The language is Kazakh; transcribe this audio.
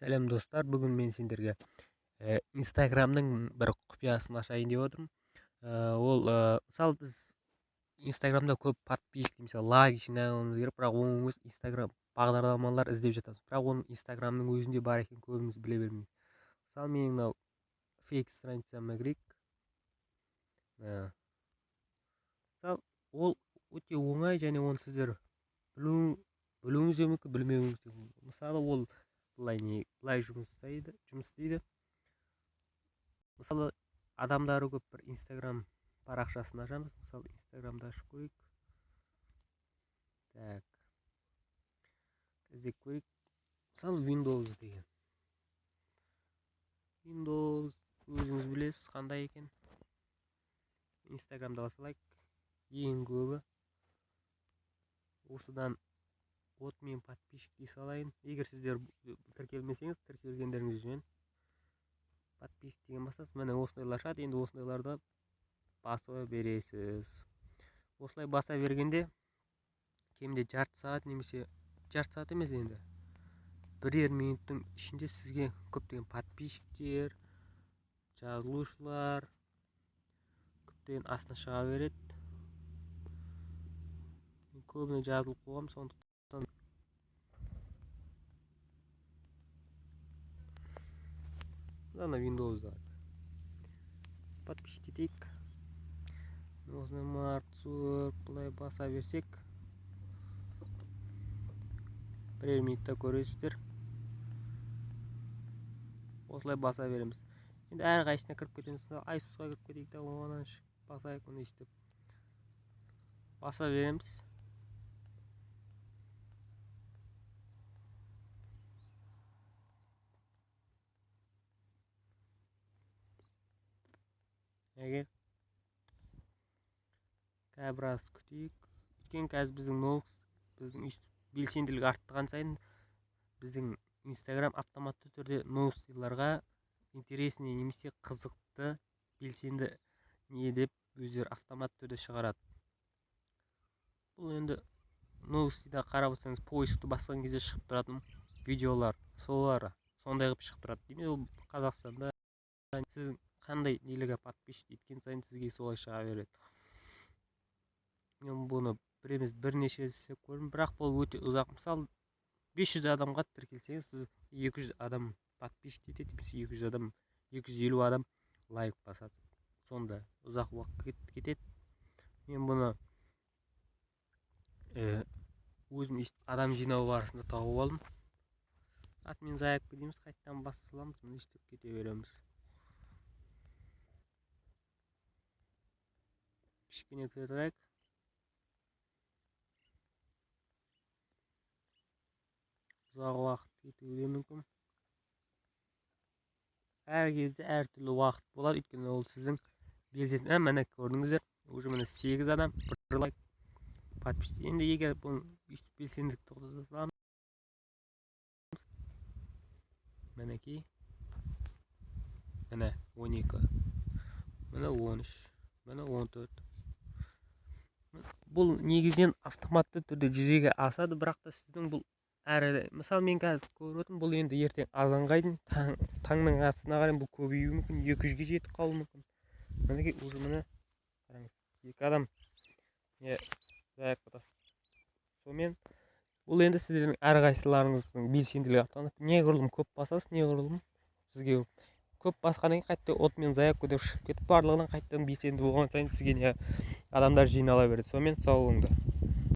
Сәлем, достар! Бүгін мен сендерге Инстаграмның бір құпиясын ашайын деп отырмын. Ол мысалы, біз Инстаграмда көп подписчик немесе лайк жинауымыз керек, бірақ оның өз Инстаграм бағдарламалар іздеп жатамыз, бірақ оның Инстаграмның өзінде бар екенін көбіміз біле бермейміз. Мысалы, менің мынау фейк страницама кірейік. Мысалы, ол өте оңай және оны сіздер білуіңіз де мүмкін, білмеуіңіз де мүмкін. Мысалы, ол былай, не былай жұмыс істейді. Мысалы, адамдары көп бір Инстаграм парақшасын ашамыз. Мысалы, Инстаграмды ашып көрейік. Так, іздеп көрейік. Мысалы, Windows деген. Windows, өзіңіз білесіз қандай екен. Инстаграмды ала салайық. Ең көбі осыдан отмен подписчик дей салайын. Егер сіздер тіркелмесеңіз, тіркелгендеріңіз жөн. Подписчик деген басасыз, міне, осындайлар шығады. Енді осындайларды баса бересіз. Осылай баса бергенде кемінде жарты сағат немесе жарты сағат емес, енді бірер минуттың ішінде сізге көптеген подписчиктер, жазылушылар көптеген астына шыға береді. Мен көбіне жазылып қойғанмын, сондықтан ана Windows'да подписчик етейік. Осыны март былай баса берсек, бірер минутта көресіздер. Осылай баса береміз. Енді әрқайсысына кіріп кетеміз. Айсусқа кіріп кетейік та, одан шығып басайық. Міне, өйстіп баса береміз. Егер қазір біраз күтейік, өйткені қазір біздің новость, біздің өйстіп белсенділік арттырған сайын біздің Инстаграм автоматты түрде новостиларға интересный немесе қызықты, белсенді не деп өздері автоматты түрде шығарады. Бұл енді новостида қарап отырсаңыз, поискті басқан кезде шығып тұратын видеолар, солар сондай қылып шығып тұрады. Демек, ол Қазақстанда сіздің қандай нелерге подписчик еткен сайын сізге солай шыға береді. Мен бұны бір емес, бірнеше рет істеп көрдім, бірақ бұл өте ұзақ. Мысалы, 500 адамға тіркелсеңіз, сіз 200 адам подписчик етеді немесе 200 адам, 250 адам лайк басады. Сонда ұзақ уақыт кетеді. Мен бұны өзім өйстіп адам жинау барысында тауып алдым. Отмен заявка дейміз, қайтадан баса саламыз, міне, өйстіп кете береміз. Кішкене күте тұрайық. Ұзақ уақыт кетуі де мүмкін. Әр кезде әртүрлі уақыт болады, өйткені ол сіздің белсенді. Міне, көрдіңіздер, уже, міне, 8 адам, бір лайк, подпись. Енді егер бұны өйстіп белсенділікті тоқтата саламыз, мінекей, міне, 12, міне, 13, міне, 14. Бұл негізінен автоматты түрде жүзеге асады, бірақ та сіздің бұл әрі, мысалы, мен қазір көріп отырмын, бұл енді ертең азанға дейін, таңның астына қарай бұл көбеюі мүмкін, 200-ге жетіп қалуы мүмкін. Мінекей, уже, міне, қараңыз, екі адам не заявка тастады. Сонымен, бұл енді сіздердің әрқайсыларыңыздың белсенділігі артқанда, неғұрлым көп басасыз, неғұрлым сізге көп басқаннан кейін қайтадан отмен заявка деп шығып кетіп, барлығынан қайтадан белсенді болған сайын сізге не адамдар жинала береді. Сонымен, сау болыңдар.